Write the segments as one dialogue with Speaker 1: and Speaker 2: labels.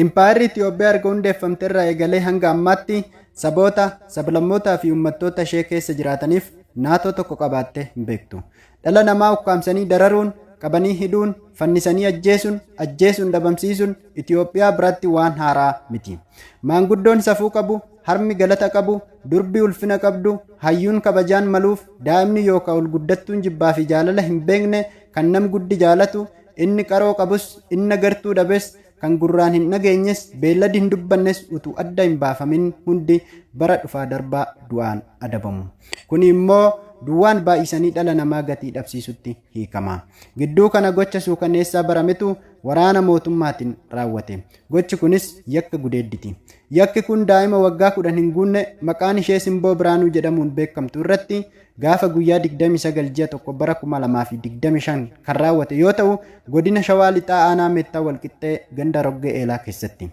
Speaker 1: Impaayerri Itiyoophiyaa erga hundeeffamte irraa eegalee hanga ammaatti saboota, sablammootaa fi uummattoota ishee keessa jiraataniif naatoo tokko qabaattee hin beektu. Dhala namaa ukkaamsanii dararuun, qabanii hidhuun, fannisanii ajjeesuun, ajjeesuun dhabamsiisuun Itiyoophiyaa biratti waan haaraa miti. Maanguddoon safuu qabu, harmi galata qabu, durbi ulfina qabdu, hayyuun kabajaan maluuf, daa'imni yookaa ol guddattuun jibbaa fi jaalala hin beekne kan nam guddi jaalatu, inni qaroo qabus, inni agartuu dhabes, kan gurraan hin dhageenyes, beelladi hin dubbannes utuu adda hin baafamin hundi bara dhufaa darbaa du'aan adabamu. Kuni immoo duwwaan baay'isanii dhala namaa gatii dhabsiisutti hiikama. Gidduu kana gocha suukaneessaa barametu waraana mootummaatiin raawwate. Gochi kunis yakka gudeedditi. Yakki kun daa'ima waggaa 10 hin guunne maqaan ishee Simboo Biraanuu jedhamuun beekamtu irratti gaafa guyyaa 29 ji'a 1 bara 2025 kan raawwate yoo ta'u, godina Shawaa Lixaa aanaa Meettaa Walqixxee ganda Roggee Eelaa keessatti.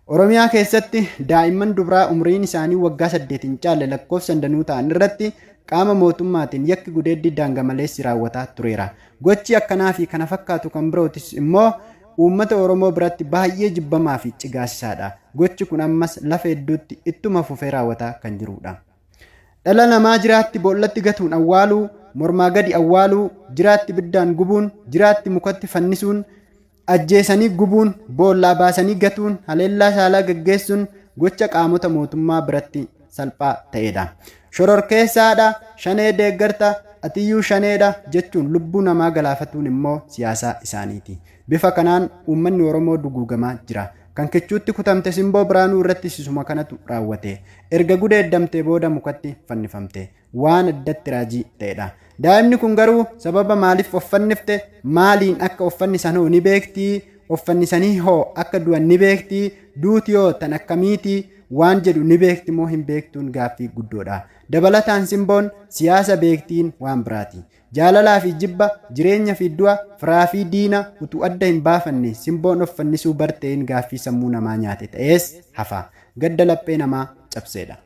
Speaker 1: Oromiyaa keessatti daa'imman dubraa umriin isaanii waggaa 8 hin caalle lakkoofsan danuu ta'an irratti qaama mootummaatiin yakki gudeeddii daanga maleessi raawwataa tureera. Gochi akkanaa fi kana fakkaatu kan birootis immoo uummata Oromoo biratti baay'ee jibbamaa fi cigaasisaadha. Gochi kun ammas lafa hedduutti ittuma fufee raawwataa kan jiruudha. Dhala namaa jiraatti boollatti gatuun awwaaluu, mormaa gadi awwaaluu, jiraatti ibiddaan gubuun, jiraatti mukatti fannisuun, ajjeesanii gubuun, boollaa baasanii gatuun, haleellaa saalaa gaggeessuun gocha qaamota mootummaa biratti salphaa ta'edha. Shororkeessaadha, shanee deeggarta, atiyyuu shaneedha jechuun lubbuu namaa galaafatuun immoo siyaasaa isaaniiti. Bifa kanaan uummanni Oromoo duguugamaa jira. Kan kichuutti kutamte Simboo Biraanuu irrattis isuma kanatu raawwate. Erga gudeeddamtee booda mukatti fannifamte. Waan addatti raajii ta'edha. Daa'imni kun garuu sababa maaliif of fannifte, maaliin akka of fannisan hoo ni beektii, of fannisanii hoo akka du'an ni beektii, duuti hoo tan akkamiitii waan jedhu ni beekti moo hin beektuun gaaffii guddoodha. Dabalataan Simboon siyaasa beektiin waan biraati. Jaalalaa fi jibba, jireenya fi du'a, firaa fi diina utuu adda hin baafanne simboon of fannisuu barteen gaaffii sammuu namaa nyaate ta'ees hafa. Gadda laphee namaa cabseedha.